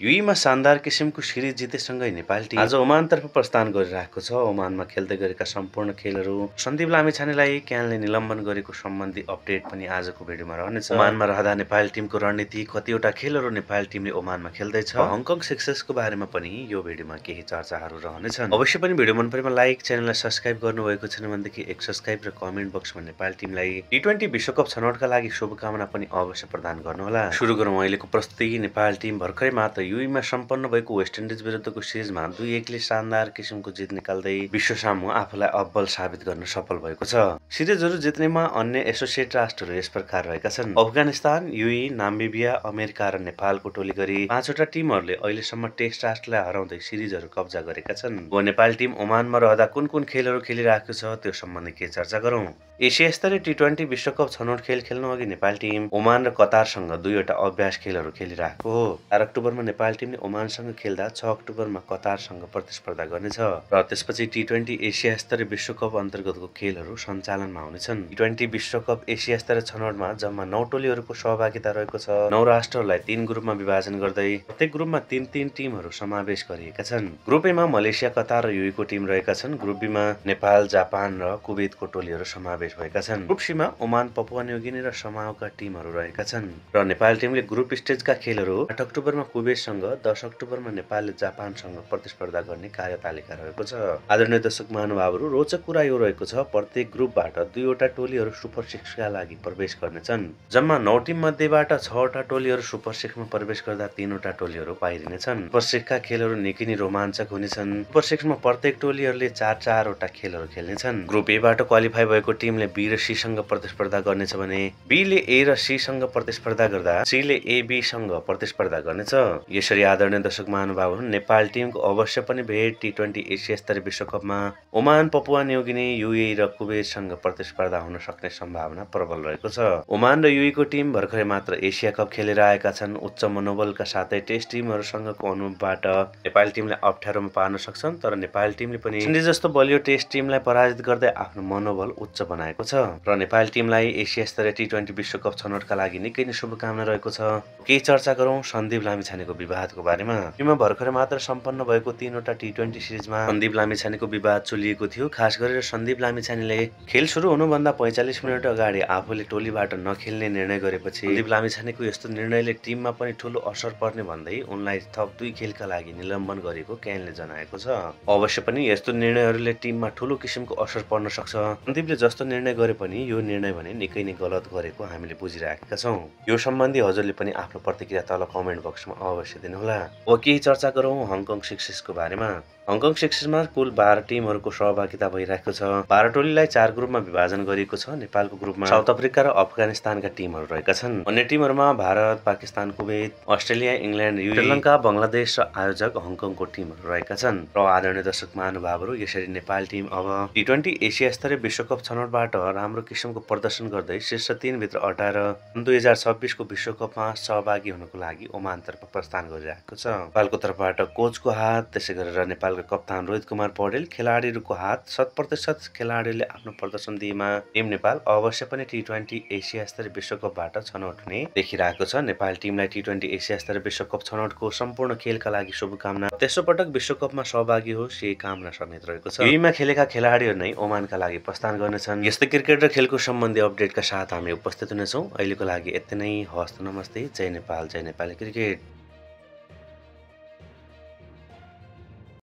युएईमा शानदार किसिमको series जितेसँगै Nepal team आज ओमानतर्फ प्रस्थान गरिरहेको छ। ओमानमा खेल्दै गरेका सम्पूर्ण खेलहरू सन्दीप लामिछानेलाई क्यानले निलम्बन गरेको सम्बन्धी अपडेट पनि आजको भिडियोमा रहनेछ। ओमानमा रहँदा नेपाल टिमको रणनीति, कतिवटा खेलहरू नेपाल टिमले ओमानमा खेल्दैछ, हङकङ सक्सेसको बारेमा पनि यो भिडियोमा केही चर्चाहरू रहनेछन्। अवश्य पनि भिडियो मन परेमा लाइक, च्यानललाई सब्स्क्राइब गर्नुभएको छैन भनेदेखि एक सब्स्क्राइब र कमेन्ट बक्समा नेपाल टिमलाई टी20 विश्वकप छनौटका लागि शुभकामना पनि अवश्य प्रदान गर्नुहोला। सुरु गरौँ अहिलेको प्रस्तुति। नेपाल टिम भर्खरै मात्र युएईमा सम्पन्न भएको वेस्ट इन्डिज विरुद्धको सिरिजमा 2-1 ले शानदार किसिमको जित निकाल्दै विश्व सामु आफूलाई अब्बल साबित गर्न सफल भएको छ। सिरिजहरू जित्नेमा अन्य एसोसिएट राष्ट्रहरू यस प्रकार रहेका छन्: अफगानिस्तान, युएई, नामिबिया, अमेरिका र नेपालको टोली गरी 5 वटा टिमहरूले अहिलेसम्म टेस्ट राष्ट्रलाई हराउँदै सिरिजहरू कब्जा गरेका छन्। नेपाल टिम ओमानमा रहँदा कुन कुन खेलहरू खेलिरहेको छ त्यो सम्बन्धी के चर्चा गरौँ। एसिया स्तरीय टी20 विश्वकप छनौट खेल खेल्नु अघि नेपाल टिम ओमान र कतारसँग 2 वटा अभ्यास खेलहरू खेलिरहेको हो। 4 अक्टोबरमा नेपाल टिमले ओमानसँग खेल्दा 6 अक्टोबरमा कतारसँग प्रतिस्पर्धा गर्नेछ र त्यसपछि टी20 एसिया स्तरीय विश्वकप अन्तर्गतको खेलहरू सञ्चालनमा आउनेछन्। टी20 विश्वकप एसिया स्तरीय छनौटमा जम्मा 9 टोलीहरूको सहभागिता रहेको छ। 9 राष्ट्रहरूलाई 3 ग्रुपमा विभाजन गर्दै प्रत्येक ग्रुपमा 3-3 टिमहरू समावेश गरिएका छन्। ग्रुप ए मा मलेसिया, कतार र युएईको टिम रहेका छन्। ग्रुप बी मा नेपाल, जापान र कुवेतको टोलीहरू समावेश भएका छन्। ग्रुप सी मा ओमान, पपुवा न्युगिनी र समाओका टिमहरू रहेका छन् र नेपाल टिमले ग्रुप स्टेजका खेलहरू 8 अक्टोबरमा कुवेतसँग, 10 अक्टोबरमा नेपालले जापानसँग प्रतिस्पर्धा गर्ने कार्यतालिका रहेको छ। आदरणीय दर्शक महानुभावहरू, रोचक कुरा यो रहेको छ, प्रत्येक ग्रुपबाट 2 वटा टोलीहरू सुपर 6 का लागि प्रवेश गर्नेछन्। जम्मा 9 टिम मध्येबाट 6 वटा टोलीहरू सुपर 6 मा प्रवेश गर्दा 3 वटा टोलीहरू बाहिरिनेछन्। सुपर 6 का खेलहरू निकै नै रोमाञ्चक हुनेछन्। सुपर 6 मा प्रत्येक टोलीहरूले 4-4 वटा खेलहरू खेल्नेछन्। ग्रुप ए बाट क्वालिफाई भएको टिमले बी र सी सँग प्रतिस्पर्धा गर्नेछ भने बी ले ए र सी सँग प्रतिस्पर्धा गर्दा सी ले ए बी सँग प्रतिस्पर्धा गर्नेछ। यसरी आदरणीय दर्शक महानुभावहरू, नेपाल टिमको अवश्य पनि भेट टी20 एसिया स्तरीय विश्वकपमा ओमान, पपुवा न्युगिनी, युएई र कुवेतसँग प्रतिस्पर्धा हुन सक्ने सम्भावना प्रबल रहेको छ। ओमान र युएईको टिम भर्खरै मात्र एसिया कप खेलेर आएका छन्। उच्च मनोबलका साथै टेस्ट टिमहरूसँगको अनुभवबाट नेपाल टिमलाई अप्ठ्यारोमा पार्न सक्छन्, तर नेपाल टिमले पनि इन्डिया जस्तो बलियो टेस्ट टिमलाई पराजित गर्दै आफ्नो मनोबल उच्च बनाएको छ र नेपाल टिमलाई एसिया स्तरीय टी20 विश्वकप छनौटका लागि निकै नै शुभकामना रहेको छ। केही चर्चा गरौँ सन्दीप लामिछानेको विवादको बारेमा। युएईमा भर्खरै मात्र सम्पन्न भएको 3 वटा टी20 सिरिजमा सन्दीप लामिछानेको विवाद चुलिएको थियो। खास गरेर सन्दीप लामिछानेले खेल सुरु हुनुभन्दा 45 मिनेट अगाडि आफूले टोलीबाट नखेल्ने निर्णय गरेपछि सन्दीप लामिछानेको यस्तो निर्णयले टिममा पनि ठूलो असर पर्ने भन्दै उनलाई थप 2 खेलका लागि निलम्बन गरेको क्यानले जनाएको छ। अवश्य पनि यस्तो निर्णयहरूले टिममा ठूलो किसिमको असर पर्न सक्छ। सन्दीपले जस्तो निर्णय गरे पनि यो निर्णय भने निकै नै गलत गरेको हामीले बुझिरहेका छौँ। यो सम्बन्धी हजुरले पनि आफ्नो प्रतिक्रिया तल कमेन्ट बक्समा अवश्य दिनुहोला। अब केही चर्चा गरौँ हङकङ सक्सेसको बारेमा। हङकङ सक्सेसमा कुल 12 टिमहरूको सहभागिता भइरहेको छ। 12 टोलीलाई 4 ग्रुपमा विभाजन गरिएको छ। नेपालको ग्रुपमा साउथ अफ्रिका र अफगानिस्तानका टिमहरू रहेका छन्। अन्य टिमहरूमा भारत, पाकिस्तान, कुवेत, अस्ट्रेलिया, इङ्ल्यान्ड, श्रीलङ्का, बङ्गलादेश र आयोजक हङकङको टिमहरू रहेका छन्। र आदरणीय दर्शक महानुभावहरू, यसरी नेपाल टिम अब टी20 एसिया स्तरीय विश्वकप छनौटबाट राम्रो किसिमको प्रदर्शन गर्दै शीर्ष 3 भित्र अटाएर 2026 को विश्वकपमा सहभागी हुनको लागि ओमानतर्फ प्रस्थान गरिरहेको छ। नेपालको तर्फबाट कोचको हात, त्यसै गरेर नेपालका कप्तान रोहित कुमार पौडेल, खेलाडीहरूको हात, 100% खेलाडीले आफ्नो प्रदर्शन दिएमा टिम नेपाल अवश्य पनि टी20 एसिया स्तरीय विश्वकपबाट छनौट हुने देखिरहेको छ। नेपाल टिमलाई टी20 एसिया स्तरीय विश्वकप छनौटको सम्पूर्ण खेलका लागि शुभकामना। तेस्रो पटक विश्वकपमा सहभागी होस् यही कामना समेत रहेको छ। युएईमा खेलेका खेलाडीहरू नै ओमानका लागि प्रस्थान गर्नेछन्। यस्तै क्रिकेट र खेलको सम्बन्धी अपडेटका साथ हामी उपस्थित हुनेछौँ। अहिलेको लागि यति नै। हस्त नमस्ते। जय नेपाल, जय नेपाली क्रिकेट।